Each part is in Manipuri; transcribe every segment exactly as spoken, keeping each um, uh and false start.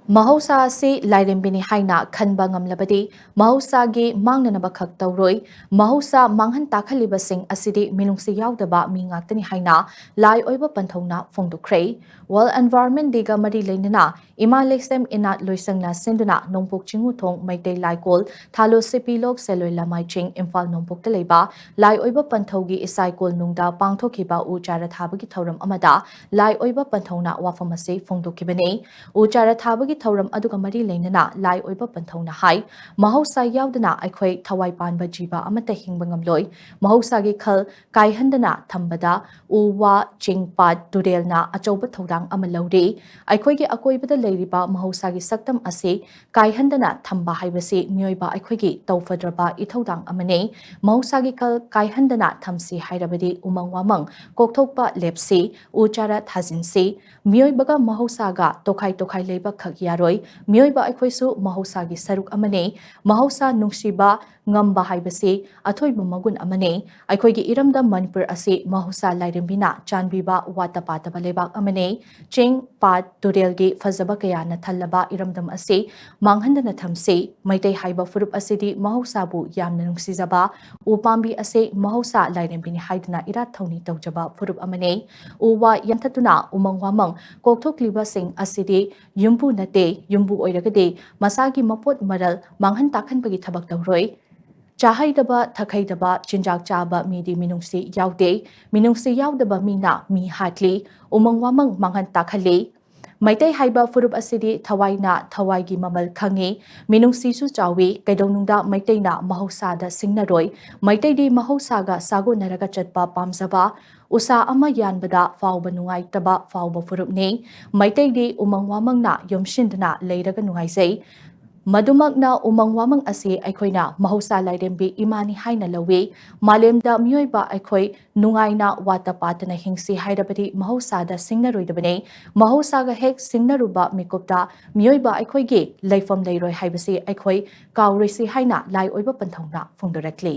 ꯃꯍꯧꯁꯥ ꯑꯁꯤ ꯂꯥꯏꯔꯦꯝꯕꯤꯅꯤ ꯍꯥꯏꯅ ꯈꯟꯕ ꯉꯝꯂꯕꯗꯤ ꯃꯍꯧꯁꯥꯒꯤ ꯃꯥꯡꯅꯅꯕ ꯈꯛ ꯇꯧꯔꯣꯏ꯫ ꯃꯍꯧꯁꯥ ꯃꯥꯡꯍꯟ ꯇꯥꯛꯍꯜꯂꯤꯕꯁꯤꯡ ꯑꯁꯤꯗꯤ ꯃꯤꯅꯨꯡꯁꯤ ꯌꯥꯎꯗꯕ ꯃꯤ ꯉꯥꯛꯇꯅꯤ ꯍꯥꯏꯅ ꯂꯥꯏ ꯑꯣꯏꯕ ꯄꯟꯊꯧꯅ ꯐꯣꯡꯗꯣꯛꯈ꯭ꯔꯦ꯫ World Environment Day ꯒ ꯃꯔꯤ ꯂꯩꯅꯅ ꯏꯃꯥ ꯂꯩꯁꯦꯝ ꯏꯅꯥꯠ ꯂꯣꯏꯁꯪꯅ ꯁꯤꯟꯗꯨꯅ ꯅꯣꯡꯄꯣꯛ ꯆꯤꯡꯃꯨꯊꯣꯡ ꯃꯩꯇꯩ ꯂꯥꯏꯀꯣꯜ, ꯊꯥꯂꯣ ꯁꯤꯄꯤꯂꯣꯛ ꯁꯦꯂꯣꯏ ꯂꯃꯥꯏ ꯆꯤꯡ ꯏꯝꯐꯥꯜ ꯅꯣꯡꯄꯣꯛꯇ ꯂꯩꯕ ꯂꯥꯏ ꯑꯣꯏꯕ ꯄꯟꯊꯧꯒꯤ ꯏꯁꯥꯏꯀꯣꯜ ꯅꯨꯡꯗ ꯄꯥꯡꯊꯣꯛꯈꯤꯕ ꯎ ꯆꯥꯔꯥ ꯊꯥꯕꯒꯤ ꯊꯧꯔꯝ ꯑꯃꯗ ꯂꯥꯏ ꯑꯣꯏꯕ ꯄꯟꯊꯧꯅ ꯋꯥꯐꯝ ꯑꯁꯤ ꯐꯣꯡꯗꯣꯛꯈꯤꯕꯅꯤ꯫ ꯎ ꯆꯥꯔꯥ ꯊꯥꯕꯒꯤ ꯊꯧꯔꯝ ꯑꯗꯨꯒ ꯃꯔꯤ ꯂꯩꯅꯅ ꯂꯥꯏ ꯑꯣꯏꯕ ꯄꯟꯊꯧꯅ ꯍꯥꯏ, ꯃꯍꯧꯁꯥ ꯌꯥꯎꯗꯅ ꯑꯩꯈꯣꯏ ꯊꯋꯥꯏ ꯄꯥꯟꯕ ꯖꯤꯕ ꯑꯃꯠꯇ ꯍꯤꯡꯕ ꯉꯝꯂꯣꯏ꯫ ꯃꯍꯧꯁꯥꯒꯤ ꯈꯜ ꯀꯥꯏꯍꯟꯗꯅ ꯊꯝꯕꯗ ꯎ ꯋꯥ, ꯆꯤꯡ ꯄꯥꯠ, ꯇꯨꯔꯦꯜꯅ ꯑꯆꯧꯕ ꯊꯧꯗꯥꯡ ꯑꯃ ꯂꯧꯔꯤ꯫ ꯑꯩꯈꯣꯏꯒꯤ ꯑꯀꯣꯏꯕꯗ ꯂꯩꯔꯤꯕ ꯃꯍꯧꯁꯥꯒꯤ ꯁꯛꯇꯝ ꯑꯁꯤ ꯀꯥꯏꯍꯟꯗꯅ ꯊꯝꯕ ꯍꯥꯏꯕꯁꯤ ꯃꯤꯑꯣꯏꯕ ꯑꯩꯈꯣꯏꯒꯤ ꯇꯧꯐꯗ꯭ꯔꯕ ꯏꯊꯧꯗꯥꯡ ꯑꯃꯅꯤ꯫ ꯃꯍꯧꯁꯥꯒꯤ ꯈꯜ ꯀꯥꯏꯍꯟꯗꯅ ꯊꯝꯁꯤ ꯍꯥꯏꯔꯕꯗꯤ ꯎꯃꯪ ꯋꯥꯃꯪ ꯀꯣꯛꯊꯣꯛꯄ ꯂꯦꯞꯁꯤ, ꯎ ꯆꯥꯔꯥ ꯊꯥꯖꯤꯟꯁꯤ꯫ ꯃꯤꯑꯣꯏꯕꯒ ꯃꯍꯧꯁꯥꯒ ꯇꯣꯈꯥꯏ ꯇꯣꯈꯥꯏ ꯂꯩꯕ ꯈꯛ ꯌꯥꯔꯣꯏ꯫ ꯃꯤꯑꯣꯏꯕ ꯑꯩꯈꯣꯏꯁꯨ ꯃꯍꯧꯁꯥꯒꯤ ꯁꯔꯨꯛ ꯑꯃꯅꯤ꯫ ꯃꯍꯧꯁꯥ ꯅꯨꯡꯁꯤꯕ ꯉꯝꯕ ꯍꯥꯏꯕꯁꯤ ꯑꯊꯣꯏꯕ ꯃꯒꯨꯟ ꯑꯃꯅꯤ꯫ ꯑꯩꯈꯣꯏꯒꯤ ꯏꯔꯝꯗꯝ ꯃꯅꯤꯄꯨꯔ ꯑꯁꯤ ꯃꯍꯧꯁꯥ ꯂꯥꯏꯔꯦꯝꯕꯤꯅ ꯆꯥꯟꯕꯤꯕ ꯋꯥꯠꯇ ꯄꯥꯗꯕ ꯂꯩꯕꯥꯛ ꯑꯃꯅꯤ꯫ ꯆꯤꯡ, ꯄꯥꯠ, ꯇꯨꯔꯦꯜꯒꯤ ꯐꯖꯕ ꯀꯌꯥꯅ ꯊꯜꯂꯕ ꯏꯔꯝꯗꯝ ꯑꯁꯤ ꯃꯥꯡꯍꯟꯗꯅ ꯊꯝꯁꯤ꯫ ꯃꯩꯇꯩ ꯍꯥꯏꯕ ꯐꯨꯔꯨꯞ ꯑꯁꯤꯗꯤ ꯃꯍꯧꯁꯥꯕꯨ ꯌꯥꯝꯅ ꯅꯨꯡꯁꯤꯖꯕ, ꯎ ꯄꯥꯝꯕꯤ ꯑꯁꯤ ꯃꯍꯧꯁꯥ ꯂꯥꯏꯔꯦꯝꯕꯤꯅꯤ ꯍꯥꯏꯗꯨꯅ ꯏꯔꯥꯠ ꯊꯧꯅꯤ ꯇꯧꯖꯕ ꯐꯨꯔꯨꯞ ꯑꯃꯅꯤ꯫ ꯎ ꯋꯥ ꯌꯥꯟꯊꯠꯇꯨꯅ ꯎꯃꯪ ꯋꯥꯃꯪ ꯀꯣꯛꯊꯣꯛꯂꯤꯕꯁꯤꯡ ꯑꯁꯤꯗꯤ ꯌꯨꯝꯕꯨ ꯅꯠꯇꯦ꯫ ꯌꯨꯝꯕꯨ ꯑꯣꯏꯔꯒꯗꯤ ꯃꯁꯥꯒꯤ ꯃꯄꯣꯠ ꯃꯔꯜ ꯃꯥꯡꯍꯟ ꯇꯥꯛꯍꯟꯕꯒꯤ ꯊꯕꯛ ꯇꯧꯔꯣꯏ꯫ ꯆꯥꯍꯩꯗꯕ, ꯊꯛꯍꯩꯗꯕ ꯆꯤꯟꯖꯥꯛ ꯆꯥꯕ ꯃꯤꯗꯤ ꯃꯤꯅꯨꯡꯁꯤ ꯌꯥꯎꯗꯦ꯫ ꯃꯤꯅꯨꯡꯁꯤ ꯌꯥꯎꯗꯕ ꯃꯤꯅ ꯃꯤ ꯍꯥꯠꯂꯤ, ꯎꯃꯪ ꯋꯥꯃꯪ ꯃꯥꯡꯍꯟ ꯇꯥꯛꯍꯜꯂꯤ꯫ ꯃꯩꯇꯩ ꯍꯥꯏꯕ ꯐꯨꯔꯨꯞ ꯑꯁꯤꯗꯤ ꯊꯋꯥꯏꯅ ꯊꯋꯥꯏꯒꯤ ꯃꯃꯜ ꯈꯪꯉꯤ, ꯃꯤꯅꯨꯡꯁꯤꯁꯨ ꯆꯥꯎꯏ꯫ ꯀꯩꯗꯧꯅꯨꯡꯗ ꯃꯩꯇꯩꯅ ꯃꯍꯧꯁꯥꯗ ꯁꯤꯡꯅꯔꯣꯏ꯫ ꯃꯩꯇꯩꯗꯤ ꯃꯍꯧꯁꯥꯒ ꯁꯥꯒꯣꯟꯅꯔꯒ ꯆꯠꯄ ꯄꯥꯝꯖꯕ, ꯎꯁꯥ ꯑꯃ ꯌꯥꯟꯕꯗ ꯐꯥꯎꯕ ꯅꯨꯡꯉꯥꯏꯇꯕ ꯐꯥꯎꯕ ꯐꯨꯔꯨꯞꯅꯤ꯫ ꯃꯩꯇꯩꯗꯤ ꯎꯃꯪ ꯋꯥꯃꯪꯅ ꯌꯣꯝꯁꯤꯟꯗꯨꯅ ꯂꯩꯔꯒ ꯅꯨꯡꯉꯥꯏꯖꯩ꯫ ꯃꯗꯨꯃꯛꯅ ꯎꯃꯪ ꯋꯥꯃꯪ ꯑꯁꯤ ꯑꯩꯈꯣꯏꯅ ꯃꯍꯧꯁꯥ ꯂꯥꯏꯔꯦꯝꯕꯤ ꯏꯃꯥꯅꯤ ꯍꯥꯏꯅ ꯂꯧꯏ꯫ ꯃꯥꯂꯦꯝꯗ ꯃꯤꯑꯣꯏꯕ ꯑꯩꯈꯣꯏ ꯅꯨꯡꯉꯥꯏꯅ ꯋꯥꯠꯇ ꯄꯥꯠꯇꯅ ꯍꯤꯡꯁꯤ ꯍꯥꯏꯔꯕꯗꯤ ꯃꯍꯧꯁꯥꯗ ꯁꯤꯡꯅꯔꯣꯏꯗꯕꯅꯤ꯫ ꯃꯍꯧꯁꯥꯒ ꯍꯦꯛ ꯁꯤꯡꯅꯔꯨꯕ ꯃꯤꯀꯨꯞꯇ ꯃꯤꯑꯣꯏꯕ ꯑꯩꯈꯣꯏꯒꯤ ꯂꯩꯐꯝ ꯂꯩꯔꯣꯏ ꯍꯥꯏꯕꯁꯤ ꯑꯩꯈꯣꯏ ꯀꯥꯎꯔꯣꯏꯁꯤ ꯍꯥꯏꯅ ꯂꯥꯏ ꯑꯣꯏꯕ ꯄꯟꯊꯧꯅ ꯐꯣꯡꯗꯣꯔꯛꯂꯤ꯫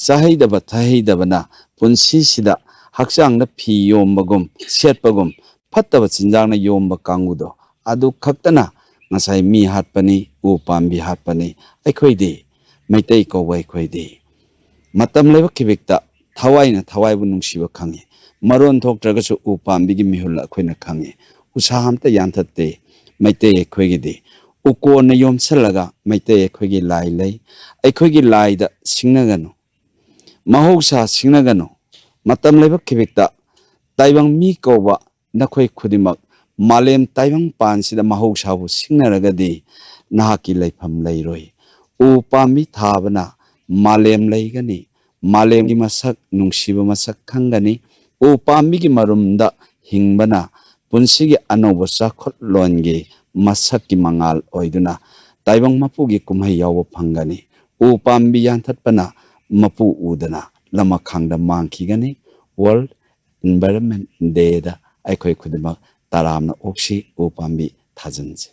ꯆꯥꯍꯩꯗꯕ ꯊꯛꯍꯩꯗꯕꯅ ꯄꯨꯟꯁꯤꯁꯤꯗ ꯍꯛꯆꯥꯡꯗ ꯐꯤ ꯌꯣꯝꯕꯒꯨꯝ ꯁꯦꯠꯄꯒꯨꯝ ꯐꯠꯇꯕ ꯆꯤꯟꯖꯥꯛꯅ ꯌꯣꯝꯕ ꯀꯥꯡꯕꯨꯗꯣ ꯑꯗꯨ ꯈꯛꯇꯅ ꯉꯁꯥꯏ ꯃꯤ ꯍꯥꯠꯄꯅꯤ, ꯎ ꯄꯥꯝꯕꯤ ꯍꯥꯠꯄꯅꯤ꯫ ꯑꯩꯈꯣꯏꯗꯤ, ꯃꯩꯇꯩ ꯀꯧꯕ ꯑꯩꯈꯣꯏꯗꯤ ꯃꯇꯝ ꯂꯥꯏꯕꯛ ꯈꯤꯕꯤꯛꯇ ꯊꯋꯥꯏꯅ ꯊꯋꯥꯏꯕꯨ ꯅꯨꯡꯁꯤꯕ ꯈꯪꯉꯤ꯫ ꯃꯔꯣꯟ ꯊꯣꯛꯇ꯭ꯔꯒꯁꯨ ꯎ ꯄꯥꯝꯕꯤꯒꯤ ꯃꯤꯍꯨꯜ ꯑꯩꯈꯣꯏꯅ ꯈꯪꯉꯤ꯫ ꯎꯁꯥ ꯑꯝꯇ ꯌꯥꯟꯊꯠꯇꯦ꯫ ꯃꯩꯇꯩ ꯑꯩꯈꯣꯏꯒꯤꯗꯤ ꯎꯀꯣꯟꯅ ꯌꯣꯝꯁꯜꯂꯒ ꯃꯩꯇꯩ ꯑꯩꯈꯣꯏꯒꯤ ꯂꯥꯏ ꯂꯩ꯫ ꯑꯩꯈꯣꯏꯒꯤ ꯂꯥꯏꯗ ꯁꯤꯡꯅꯒꯅꯨ, ꯃꯍꯧꯁꯥ ꯁꯤꯡꯅꯒꯅꯨ꯫ ꯃꯇꯝ ꯂꯥꯏꯕꯛ ꯈꯤꯕꯤꯛꯇ ꯇꯥꯏꯕꯪ ꯃꯤ ꯀꯧꯕ ꯅꯈꯣꯏ ꯈꯨꯗꯤꯡꯃꯛ ꯃꯥꯂꯦꯝ ꯇꯥꯏꯕꯪ ꯄꯥꯟꯁꯤꯗ ꯃꯍꯧꯁꯥꯕꯨ ꯁꯤꯡꯅꯔꯒꯗꯤ ꯅꯍꯥꯛꯀꯤ ꯂꯩꯐꯝ ꯂꯩꯔꯣꯏ꯫ ꯎ ꯄꯥꯝꯕꯤ ꯊꯥꯕꯅ ꯃꯥꯂꯦꯝ ꯂꯩꯒꯅꯤ, ꯃꯥꯂꯦꯝꯒꯤ ꯃꯁꯛ, ꯅꯨꯡꯁꯤꯕ ꯃꯁꯛ ꯈꯪꯒꯅꯤ꯫ ꯎ ꯄꯥꯝꯕꯤꯒꯤ ꯃꯔꯨꯝꯗ ꯍꯤꯡꯕꯅ ꯄꯨꯟꯁꯤꯒꯤ ꯑꯅꯧꯕ ꯆꯥꯎꯈꯠꯂꯣꯟꯒꯤ ꯃꯁꯛꯀꯤ ꯃꯉꯥꯜ ꯑꯣꯏꯗꯨꯅ ꯇꯥꯏꯕꯪ ꯃꯄꯨꯒꯤ ꯀꯨꯝꯍꯩ ꯌꯥꯎꯕ ꯐꯪꯒꯅꯤ꯫ ꯎ ꯄꯥꯝꯕꯤ ꯌꯥꯟꯊꯠꯄꯅ ꯃꯄꯨ ꯎꯗꯅ ꯂꯃꯈꯥꯡꯗ ꯃꯥꯡꯈꯤꯒꯅꯤ꯫ World Environment Day ꯗ ꯑꯩꯈꯣꯏ ꯈꯨꯗꯤꯡꯃꯛ ꯇꯔꯥꯝꯅ ꯑꯣꯛꯁꯤ, ꯎ ꯄꯥꯝꯕꯤ ꯊꯥꯖꯤꯟꯁꯤ꯫